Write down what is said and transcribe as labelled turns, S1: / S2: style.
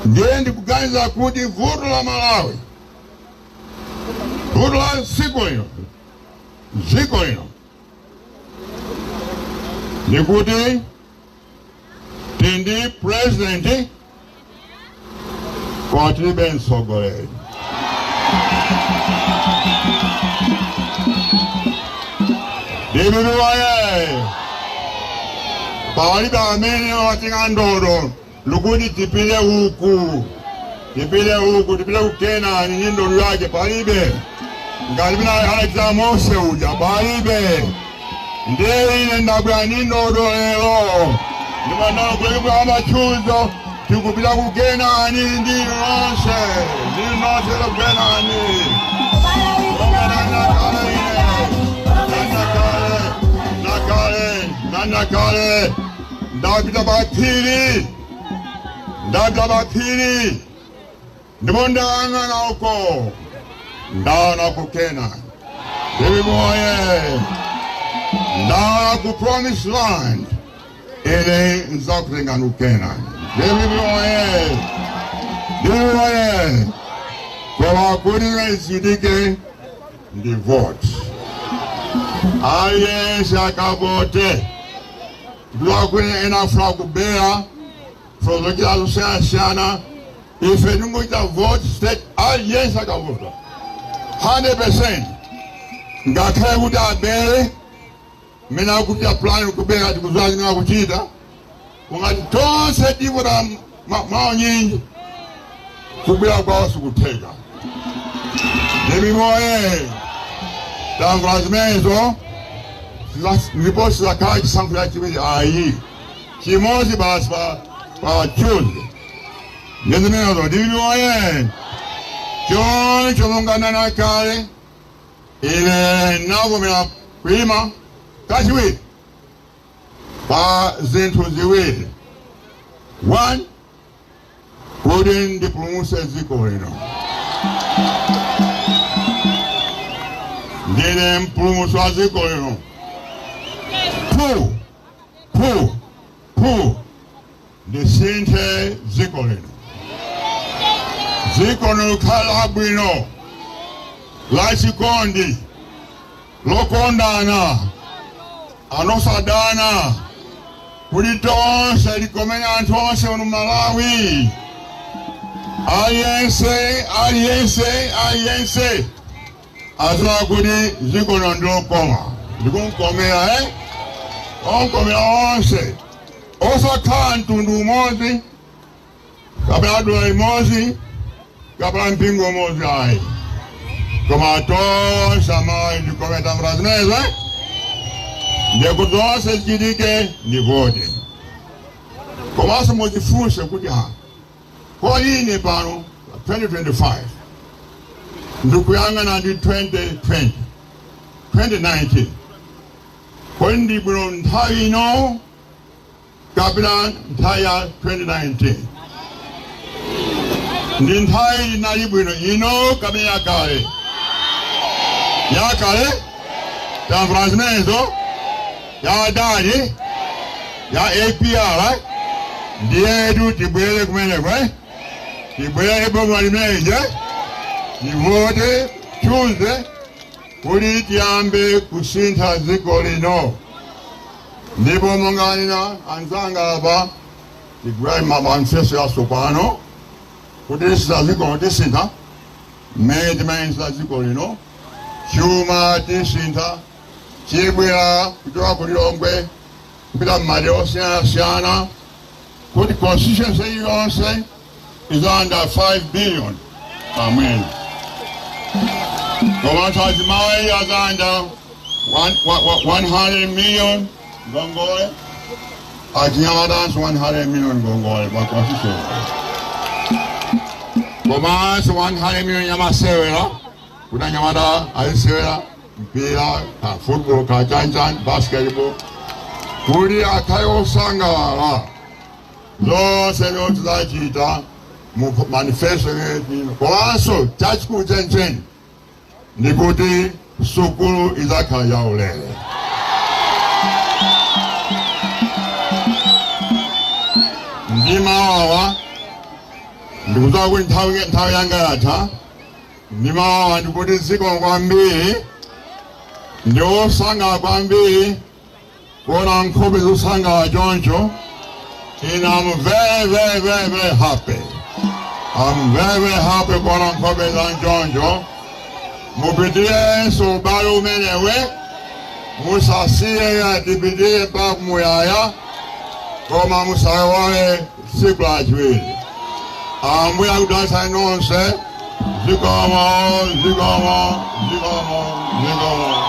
S1: Ndiye ndikuganiza kuti vuto la Malawi, vuto la dziko lino ndikuti tili ndi president koma tilibe mtsogoleri. DPP woye! Palibe amene watenga ndodo ndikuti tipite uku, tipite uku, tipite ku Kenani ndi ndodo yake. Palibe. Ngati pina Alexander Mose uja, palibe. Ndiye ine ndabwera ndi ndodo lero, ndimandalo kulekebwa amachunzo. Tikupita ku Kenani ndi nonse, ndi nonse ku Kenani. Nakale ine nakale nakale nanakale ndapita paphiri, ndapita paphiri ndipo ndayang'ana uko, ndaona ku Kenani. DPP woye! Ndaona ku promised land. Ine nzakutengani ku Kenani. DPP woye! DPP woye! Koma kuti zichitike ndi vote, aliyense akavote. Ndikuti ena afuna kubera zochita zosiyanasiyana, ife tingochita vote state, aliyense akavota 100%. Ngakhale kuti abere mmene akuti apulani kubera, tikuziwa zimene akuchita. Kungati tonse tivota mwaunyinji, kubera kwawo sikutheka. DPP woye! Tamvula zimenezo, ndipo sizakhala chisankho chachiwiri ayi, chimodzi basi pa Tuesday. Ndiye zimenezo. DPP woye! Choncho monga kale ine navomera kuima kachiwiri pa zinthu ziwiri. One, kuti ndipulumutse dziko lino. Ndine mpulumutsi wa dziko lino. Two, two, two, ndisinthe dziko lino, dziko lino likhala labwino, lachikondi, lokondana, anosadana, kuti tonse likomene, anthu onse uno Malawi, aliyense, aliyense, aliyense aziwa kuti dziko lino ndilokoma, ndikunkomera, eh? Onkomera onse, osakhala mtundu umodzi kapena dola imodzi kapena mpingo umodzi ayi, koma tonse Amalawi ndikomera. Tamvera zimenezo, eh? Ndiye kuti zonse zichitike ndi voti. Komanso muzifunse kuti, ha, kodi ine pano 2025 ndikuyang'ana ndi 2020, 2019, kodi ndi bwino nthawi ino kapena nthawi ya 2019? Ndi nthawi inali bwino ino kapena yakale? Yakale. Tamvera zimenezo, ya adali ya APR. Ndiyetu tibwere kumeneko, eh? Tibwere boma limeneje, tivote Tuesday kuti tiyambe kusintha dziko lino. Ndipo monga nina anzanga apa, tigwira manifesto yatsopano kuti tisintha dziko, tisintha mmene timayendetsa dziko lino. Chuma tisintha, chibwera kuchoka ku Lilongwe kupita m'madera osiyanasiyana, kuti constituency iliyonse is under 5 billion pamwezi. Komanso azimayi azanda 100 million ngongole, achinyamatanso 100 million ngongole pa constituency. Komanso 100 million yamasewera, kuti anyamata azisewera mpira ka football, ka chanchan, basketball, kuti akhale osangalala. Zonse lero tidzachita mu manifesto imene. Komanso chachikulu chenicheni ndikuti sukulu idzakhala yaulere. Ndi mawawa Ndikudziwa kuti nthawi yanga yatha. Ndimawa ndikuti zikomo kwambiri, ndiwosangalala kwambiri kuona nkhope zosangalala choncho. And I'm very, very, very, very happy. I'm very, very happy kuona nkhope za choncho. Mupitirenso ubale umenewe, musasiye, tipitire mpaka kumuyaya, koma musaiwale tsiku lachiwiri. Ambuye akudalitsani nonse. Zikomo, zikomo, zikomo, zikomo.